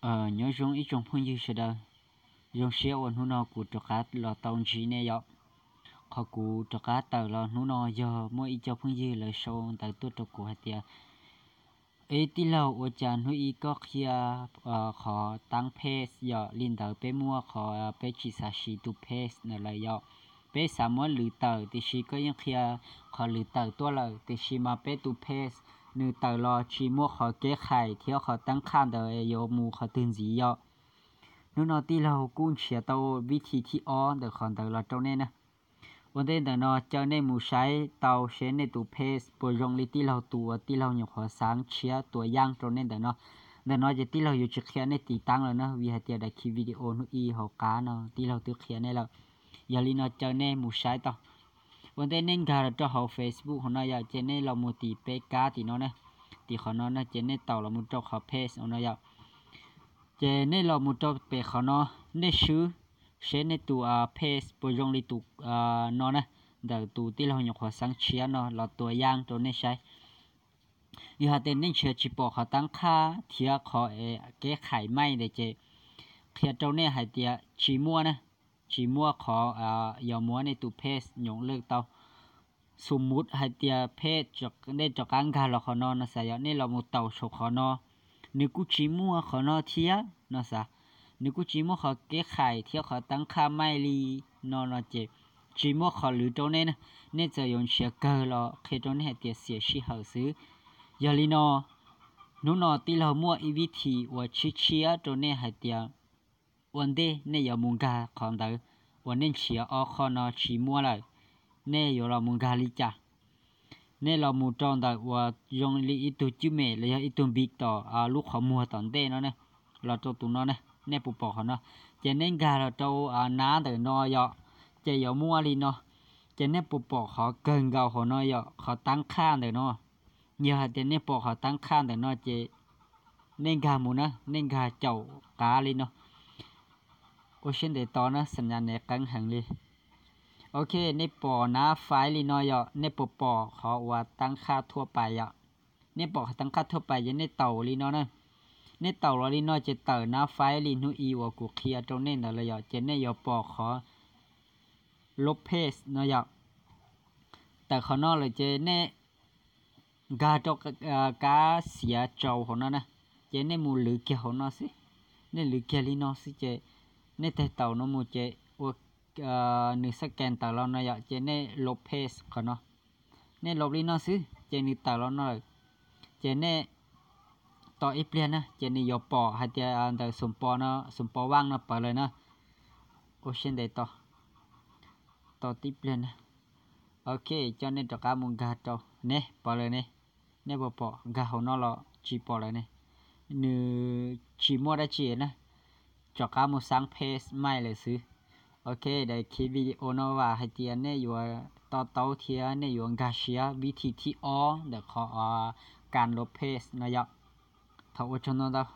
Nyob zoo ib tsoom phooj ywg sawv daws, zoo siab uas hnub no kuv rov qab los tau ntsib nej yom. Qhov kuv rov qab tawm los hnub no yog muaj ib co phooj ywg lawv sau ntawv tuaj rau kuv hais tias, ib tij laug, ua cas hnub ib koj qhia qhov taab page yom, li ntawd peb muaj qhov peb tsis xav siv tus page ntawd lawm yom. Peb xav muab lwv tawm tiam sis koj yeej qhia qhov lwv tawm tuaj lawm, tiam sis mas peb tus page nws tawm los tsis muaj qhov kev khais thiab qhov taab qhaj ntawd yuav mus qhov twg ntxiv yom. Hnub no tij laug kuj nrhiav tau vib thib thib ob ntawm qhov ntawd los rau nej na. Ua ntej ntawm no caw nej mus saib tau seb nej tus page puas zoo li tij laug tus uas tij laug nyuam qhuav xav tshiab tua yaaj rau nej ntawm no. Ntawm no ces tij laug yuav tsis qhia nej tiv taab lawm na, vim hais tias daim khi video hnub ib hauv qab no tij laug twb qhia nej lawm. Yog li no caw nej mus saib tau. Ua ntej nej nkag los rau hauv Facebook hauv no yom, ces nej los mus tim peb kab tim no na, tim qhov no no ces nej taum los mus rau qhov page hauv no yom. Ces nej los mus rau pem qhov no, nej swb seb nej tus page puas zoo li tus no na, ntawm tus tij laug nyuam qhuav xav tshiab no los tua yaaj rau nej saib. Yog hais tias nej nrhiav tsis pom qhov taab qhaj thiab qhov kev khais maij ntawd ces qhia rau nej hais tias tsis muaj na, tsis muaj qhov yuav muab nej tus page nyoom lwj tau. Xum mut hais tias page nej rov qab nkag los qhov no no xav yom, nej los mus taum saum qhov no, nws kuj tsis muaj qhov no thiab no xav, nws kuj tsis muaj qhov kev khais thiab qhov taab qhaj maij li no no ces tsis muaj qhov lwv rau nej na. Nej txawm yuav nrhiav kawg los qhia rau nej hais tias xiam sij hawm xwb. Yog li no, hnub no tij laug muaj ib vib thim uas tshiab tshiab rau nej hais tias ua ntej nej yuav mus nkag qhov ntawd uas nej nrhiav ob qho no tsis muaj lawm, nej yuav los mus nkag li cas? Nej los mus rau ntawm uas zoo li ib tug cwj mem los yog ib tug npiv tom lub qhov muag tom ntej no na, los rau tus no na, nej puas pom qhov no? Ces nej nkag los rau nab ntawm no yom, ces yuav muaj li no. Ces nej puas pom qhov kawg nkaus hauv no yom, qhov taab qhaj ntawm no? Yog hais tias nej pom qhov taab qhaj ntawm no ces nej nkag mus na, nej nkag caum qab li no. Ua siab ntev tos na, xam nyas nev qeeb heev li. Ok, nej pom nab faib li no yom, nej puas pom qhov uas taab qhaj thuaj pais yom? Nej pom qhov taab qhaj thuaj pais ces nej taum li no na. Nej taum los li no ces tawm nab faib li hnub ib uas kuv qhia rau nej ntawd lawm yom, ces nej yuav pom qhov lub page no yom. Tawm qhov no lawm ces nej nkag rau kab xiav tsau hauv no na, ces nej mus lwv kiag hauv no xwb. Nej lwv kiag li no xwb ces nej teg taum no mus ces ua nws xab kees tawm los no yom, ces nej lub page qhov no. Nej lub li no xwb ces nws tawm los no lawm. Ces nej tos ib pliag na, ces nws yuav pom hais tias ntawm xum pos no, xum pos vaj no pawv lawm na. Ua siab ntev tos, tos tib pliag na. Ok, coj nej rov qab mus nkag rau ne, pom lawm ne. Nej puas pom? Nkag hauv no los tsis pom lawm ne. Nws tsis muaj dab tsi na, rov qab mus xaab page maij lawm xwb. Ok, daim khi video no vam hais tias nej yuav to taub thiab nej yuav nkag siab vib thim thib ob ntawm qhov kas lub page no yom. Thov ua tsaug ntau ntau.